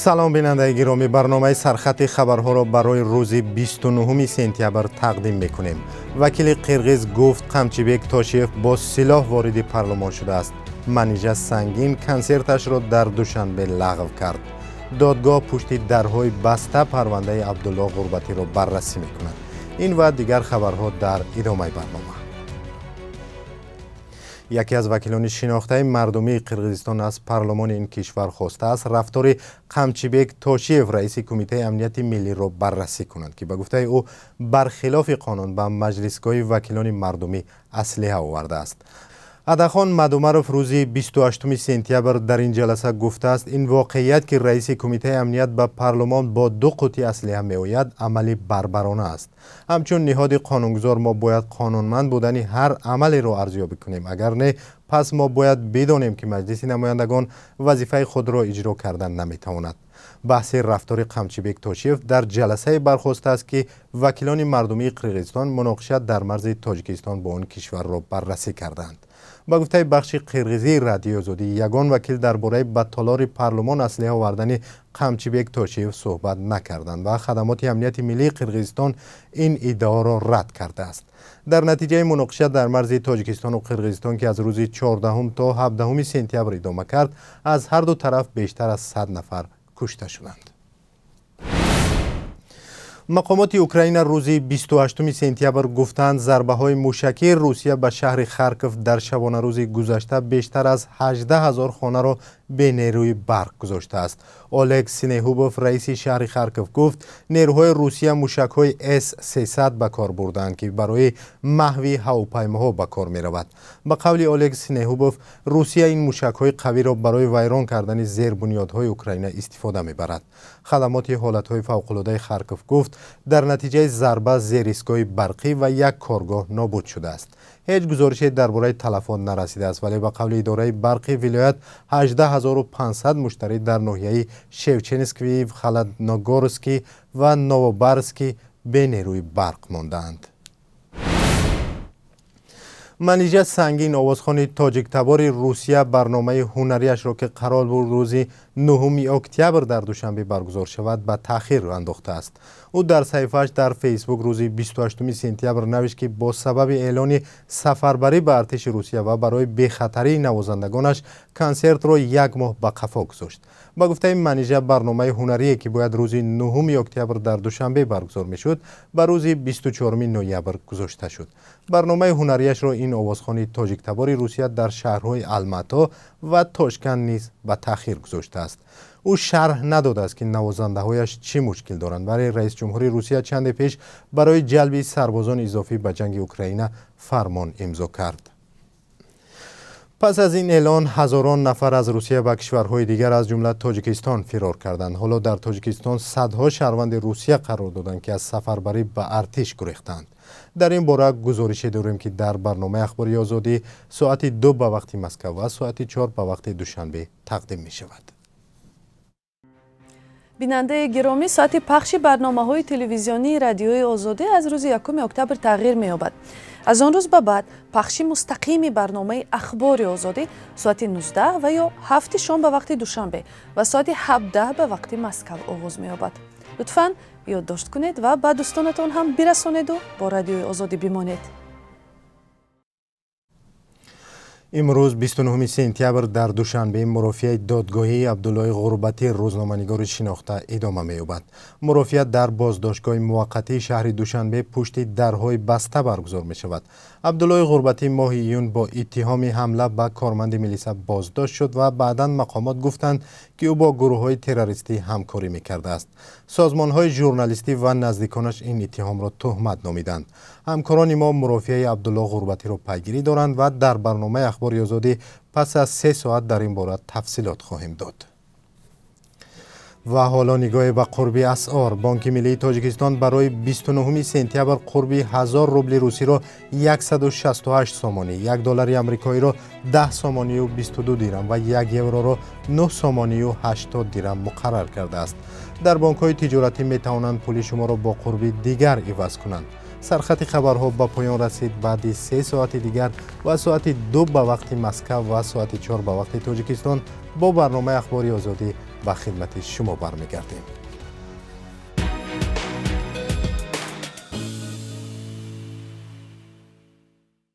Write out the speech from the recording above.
Салом, бинандаи гиромӣ. Барномаи сархати хабарҳоро барои рӯзи 29 сентябр тақдим мекунем. Вакили қирғиз гуфт, Қамчибек Тошиев бо силоҳ вориди парлумон шудааст. Манижа Сангин консерташро дар Душанбе лағв кард. Додгоҳ пушти дарҳои баста парвандаи Абдулло Ғурбатиро баррасӣ мекунад. Ин ва дигар хабарҳо дар идомаи барнома. Яке аз вакилони шинохтаи мардумии Қирғизистон аз парлумони ин кишвар хостааст, рафтори Қамчибек Тошиев, раиси Кумитаи амнияти миллиро баррасӣ кунанд, ки ба гуфтаи ӯ бархилофи қонун ба маҷлисгоҳи вакилони мардумӣ аслиҳа овардааст. Адахон Мадумаров рӯзи 28 сентябр дар ин ҷаласа гуфтааст, ин воқеият, ки раиси Кумитаи амният ба парлумон бо ду қути аслиҳа меояд, амали барбарона аст. Ҳамчун ниҳоди қонунгузор мо бояд қонунманд будани ҳар амалеро арзёбӣ кунем. Агар не, пас мо бояд бидонем, ки Маҷлиси намояндагон вазифаи худро иҷро кардан наметавонад. Баҳси рафтори Қамчибек Тошиев дар ҷаласае бархостааст, ки вакилони мардумии Қирғизистон муноқиша дар марзи Тоҷикистон бо он кишварро баррасӣ карданд. Ба гуфтаи бахши қирғизии Радиои Озодӣ, ягон вакил дар бораи ба толори парлумон аслиҳа овардани Қамчибек Тошиев суҳбат накарданд ва хадамоти амнияти миллии Қирғизистон ин иддаоро рад кардааст. Дар натиҷаи муноқиша дар марзи Тоҷикистону Қирғизистон, ки аз рӯзи 14 то 17 сентябр идома кард, аз ҳар ду тараф бештар аз 100 нафар кушта шуданд. Мақомоти Украина рӯзи 28 сентябр гуфтанд, зарбаҳои мушакии Русия ба шаҳри Харков дар шабонарӯзи гузашта бештар аз 18 ҳазор хонаро бенерӯи барқ гузоштааст. Олег Синегубов, раиси шаҳри Харков, гуфт, нерӯҳои Русия мушакҳои С-300 ба кор бурданд, ки барои маҳви ҳавопаймоҳо ба кор меравад. Ба қавли Олег Синегубов, Русия ин мушакҳои қавиро барои вайрон кардани зербунёдҳои Украина истифода мебарад. Хадамоти ҳолатҳои фавқулодаи Харков гуфт, дар натиҷаи зарба зеристгоҳи барқӣ ва як коргоҳ нобуд шудааст. Ҳеҷ гузорише дар бораи талафот нарасидааст, вале ба қавли идораи барқи вилоят 18 500 муштарӣ дар ноҳияи Шевченкои, Холодногорский ва Новобарский бенерӯи барқ мондаанд. Манижа Сангин, овозхони тоҷиктабори Русия, барномаи ҳунарияшро, ки қарор буд рӯзи 9 октябр дар Душанбе баргузор шавад, ба таъхир андохтааст. Ӯ дар саҳифааш дар Фейсбук рӯзи 28 сентябр навишт, ки бо сабаби эълони сафарбарӣ ба артиши Русия ва барои бехатарии навозандагонаш консертро як моҳ ба қафо гузошт. Ба гуфтаи Манижа, барномаи ҳунарие, ки бояд рӯзи 9 октябр дар Душанбе баргузор мешуд, ба рӯзи 24 ноябр гузошта шуд. Барномаи ҳунарияшро ин овозхони тоҷиктабори Русия дар шаҳрҳои Алмато ва Тошканд низ ба таъхир гузоштааст. Ӯ шарҳ надодааст, ки навозандаҳояш чӣ мушкил доранд, вале раисҷумҳури Русия чанде пеш барои ҷалби сарбозони изофӣ ба ҷанги Украина фармон имзо кард. Пас аз ин эълон ҳазорон нафар аз Русия ба кишварҳои дигар, аз ҷумла Тоҷикистон, фирор карданд. Ҳоло дар Тоҷикистон садҳо шаҳрванди Русия қарор доданд, ки аз сафарбарӣ ба артиш гурехтанд. Дар ин бора гузорише дорем, ки дар барномаи Ахбори Озодӣ соати 2 ба вақти Москав ва соати 4 ба вақти Душанбе тақдим мешавад. Бинандаи гиромӣ, соати пахши барномаҳои телевизионии Радиои Озодӣ аз рӯзи 1 октябр тағйир меёбад. Аз он рӯз ба баъд пахши мустақими барномаи Ахбори Озодӣ соати 19 ва ё 7 шом ба вақти Душанбе ва соати 17 ба вақти Москав оғоз меёбад. Лутфан ёддошт кунед ва ба дӯстонатон ҳам бирасонеду бо Радиои Озодӣ бимонед. Имрӯз, 29 сентябр, дар Душанбе мурофиаи додгоҳии Абдуллои Ғурбатӣ, рӯзноманигори шинохта, идома меёбад. Мурофиа дар боздоштгоҳи муваққатии шаҳри Душанбе пушти дарҳои баста баргузор мешавад. Абдуллои Ғурбатӣ моҳи июн бо иттиҳоми ҳамла ба корманди милиса боздошт шуд ва баъдан мақомот гуфтанд, ки ӯ бо гурӯҳҳои террористӣ ҳамкорӣ мекардааст. Созмонҳои журналистӣ ва наздиконаш ин иттиҳомро туҳмат номиданд. Ҳамкорони мо мурофиаи Абдулло Ғурбатиро пайгирӣ доранд ва дар барномаи Ахбори Озодӣ пас аз 3 соат дар ин бора тафсилот хоҳем дод. Ва ҳоло нигоҳе ба қурби асъор. Бонки миллии Тоҷикистон барои 29 сентябр қурби 1000 рубли русиро 168 сомонӣ, 1 доллари амрикоиро 10 сомонию 22 дирам ва 1 евроро 9 сомонию 80 дирам муқаррар кардааст. Дар бонкҳои тиҷоратӣ метавонанд пули шуморо бо қурби дигар иваз кунанд. Сархати хабарҳо ба поён расид. Баъди 3 соати дигар ва соати 2 ба вақти Москав ва соати 4 ба вақти Тоҷикистон бо барномаи Ахбори Озодӣ. Ба хидмати шумо бармегардем.